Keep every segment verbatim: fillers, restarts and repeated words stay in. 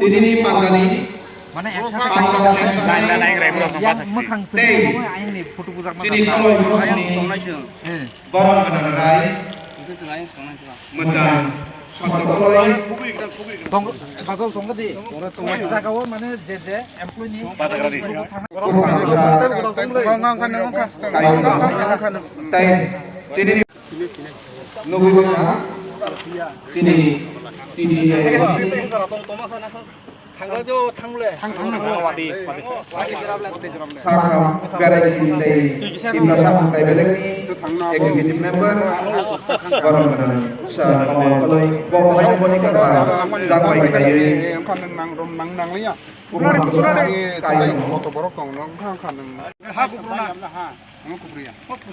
Tini ni pangani pangani yang mwkhang tei tini toloi borok ni borok gwnang rai mwchang. Tong, bagol tong di. Jaga o mane je je employee ni. Tei tini nugwi wngkha tini tini. Sakha berai tini tei Tiprasa Hamtai Bedekni Executive Member, Borom Gwnang Sir Komol Koloi, bo hai boni karba jagbai khlaiwi.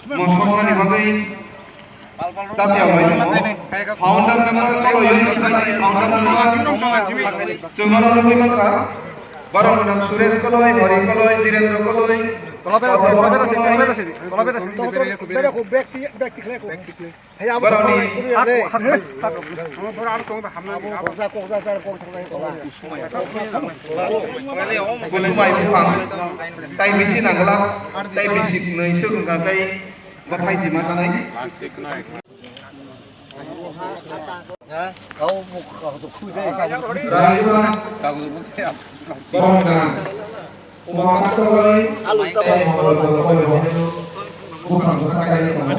Mosoknani bagwi chapya bai tongo. Founder member, Kolo Youth Society ni founder member. Chwng oro nugwi mankha. Borom Gwnang Suresh Koloi, Hari Koloi, Direndra Koloi. Borokni Kulumai buphang, tai bisi nangla, tai bisi nwi swk wngkha, tai bathai sima sanai. Raibura, Boromna, Umakanto Roy, tai Mongol Roy, buphang sakai lai tongo.